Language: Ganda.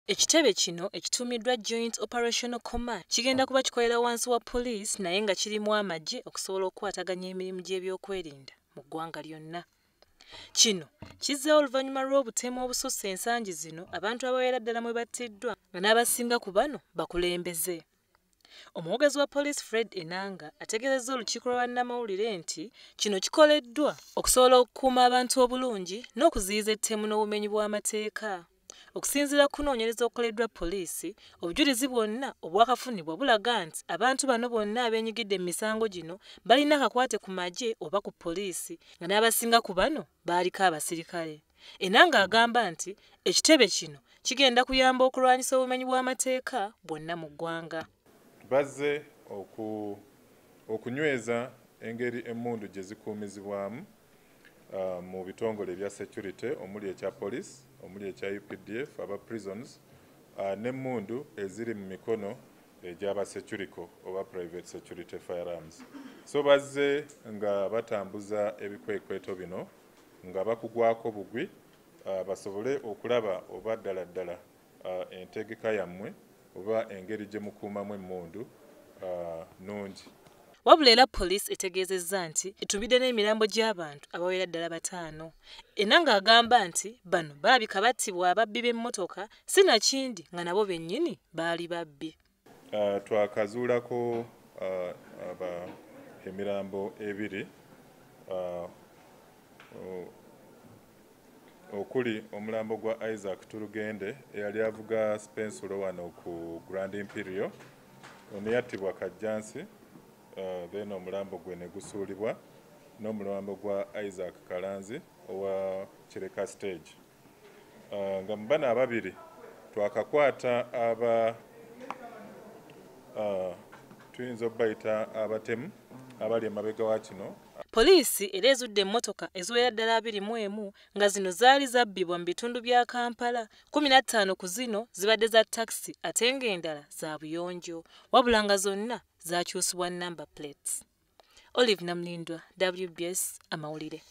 Ekitebe kino ekituumiddwa Joint Operational Command kigenda kuba kikolera wansi wa poliisi naye nga kirimu amagye okusobola okukwataganya emirimu gy'ebyokwerinda mu ggwanga lyonna. Kino kizzeewo oluvannyuma lw'obutemu obususse ensangi zino abantu abawera ddala mwe battiddwa nga n'abasinga ku bano bakulembeze. Omwogezi wa poliisi Fred Enanga ategeezezza olukiiko lwa bannamawulire nti kino kikoleddwa okusobola okukuuma abantu obulungi n'okuziyiza ettemu n'obumenyi bw'amateeka. Okusinziira ku kunoonyereza okukoleddwa poliisi, obujulizi bwonna obwakafunibwa bulaga nti abantu bano bonna abeenyigidde mu misango gino balina akakwate ku magye oba ku poliisi nga n'abasinga ku bano baaliko abasirikale. Enanga agamba nti ekitebe kino kigenda kuyamba okulwanyisa obumenyi bw'amateeka bwonna mu ggwanga. Bazze okunyweza engeri emmundu gye zikuumizibwamu mu bitongole ebya security omuli ekya police, omuli ekya UPDF, aba prisons, n'emmundu eziri mu mikono egy'aba securico oba private security firearms. So bazze nga batambuza ebikwekweto bino nga bakugwako bugwi, basobole okulaba oba ddala ddala entegeka yammwe oba engeri gye mukuumamu emmundu nnungi. Wabula era poliisi etegeezezza nti etubidde n'emirambo gy'abantu abawera ddala 5. Enanga agamba nti bano balabika battibwa ababbi b'emmotoka sinakindi nga nabo bennyini baali babbi. Twakazuulako emirambo 2 okuli omulambo gwa Isaac Turugende eyali avuga Spensulo wano ku Grand Imperial, ono yattibwa Kajjansi, then omulambo gwe ne gusuulibwa, n'omulambo gwa Isaac Kalanzi owa Kireka stage. Nga mu bano ababiri twakakwata aba tuyinza okubayita abatemu abali emabega wa kino. Poliisi era ezudde emmotoka eziwera ddala 21 nga zino zaali zabbibwa mu bitundu bya Kampala. 15 ku zino zibadde za takisi ate ng'endala za buyonjo, wabula nga zonna zakyusibwa number plates. Olive Namlindwa, WBS Amawulire.